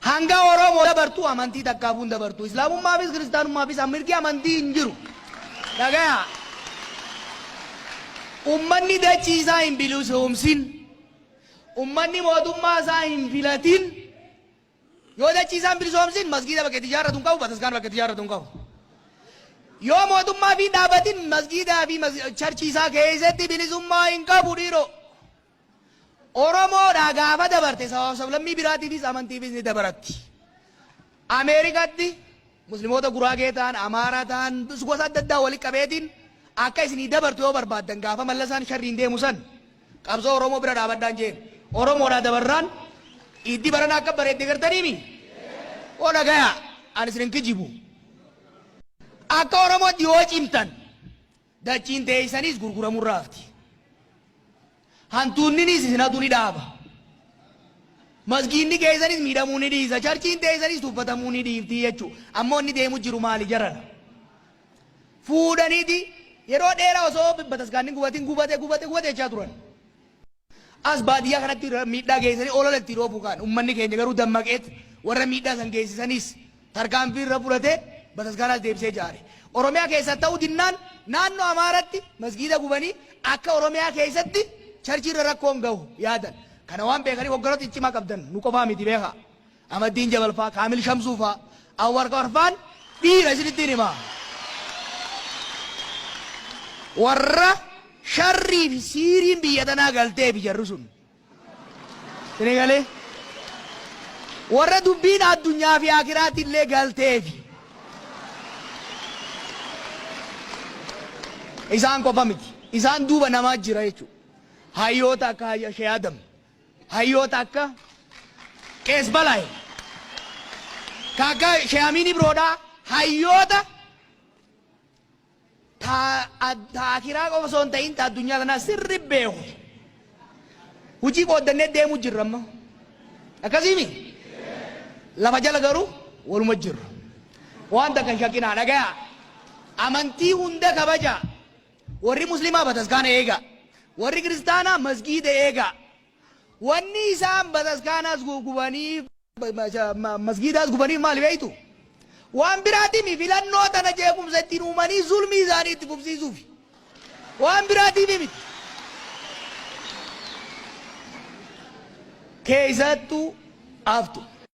Hanga Oromoo dabartu amantii takkaafuu hin dabartu. Islaamummaafis kiristaanummaafis mirgi amantii hin jiru. Dhagaya. Ummanni dachii isaa hin bilisoomsin. Ummanni mootummaa isaa hin filatin. Yoo dachii isaa hin bilisoomsin masgiida bakka itti ijaarratu hin qabu, bataskaana bakka itti ijaarratu hin qabu. Yoo mootummaa fi dhaabatin masgiidaa fi charchii isaa keessatti bilisummaa hin qabu dhiiroo. Oromoodhaa gaafa dabarte sabaaf sablammii biraatiifis amantiifis ni dabaratti. Ameerikaatti Muslimoota Guraagee ta'an, Amaaraa ta'an, gosa adda addaa walitti qabeetiin akka isinii dabartu yoo barbaaddan gaafa Mallasaan sharriin deemu san qabsoo Oromoo bira dhaabadhaan jeen. Oromoodhaa dabarraan iiddi barana akka bareedde gartaniimi? Oo dhagayaa ani isin hin kijibu. Akka Oromootti yoo cimtan Dachiin teeysaniis gurguramurraa hafti. Hantuunniniis isin hatuu ni dhaaba. Masgiinni keeysanis miidhamuu ni dhiisa. Charchiin teeysanis tuffatamuu ni dhiifti jechu. Ammoo inni deemu jiru maali jarana? Fuudhaniiti yeroo dheeraa osoo bataskaanni hin gubatin gubate gubate gubate jechaa turan. As baadiyyaa kanatti miidhaa geessisanii olola ittiin oofuu ka'an. Ummanni keenya garuu dammaqeet warra miidhaa san geessisaniis tarkaanfii irra fudhatee bataskaanaas deebisee ijaare. Oromiyaa keessaa ta'uu dinnaan naannoo Amaaratti masgiida gubanii akka Oromiyaa keessatti charchii irra rakkoon gahu yaadan. Kana waan beekaniif hogganoota ciccimaa qabdan nu qofaa miti beekaa. Ahmaddiin Jabal faa, Kaamil Shamsuu faa, Anwar Qamar faan dhiira isinittiin hima. Warra sharrii fi siiriin biyya tanaa galteefi jarri sun. Isinii galee? Warra dubbiin addunyaa fi akiraatti illee galteefi. Isaan qofa miti. Isaan duuba namaa jira jechuudha. Hayyoota akka Shee Adam. Hayyoota akka Qees Balaay, ka akka Sheh Amiin Ibroodhaa hayyoota ta ta akiraa qofa osoo hin ta'in ta addunyaa tanaa sirri beeku. Hujii qooddannee deemu jirra amma. Akkasiimi? Lafa jala garuu waluma jirra. Waan takka hin shakkinaa dhagayaa. Amantii hunda kabajaa. Warri Muslimaa bataskaana eegaa. Warri Kiristaanaa masgiida eegaa. Wanni isaan bataskaanaas gubanii masgiidaas gubaniif maali beektu? Waan biraatiimi filannoo tana jeequmsa ittiin uumanii zulmii isaanii itti fufsiisuufi. Waan biraatiif miti. Keessattuu aftu.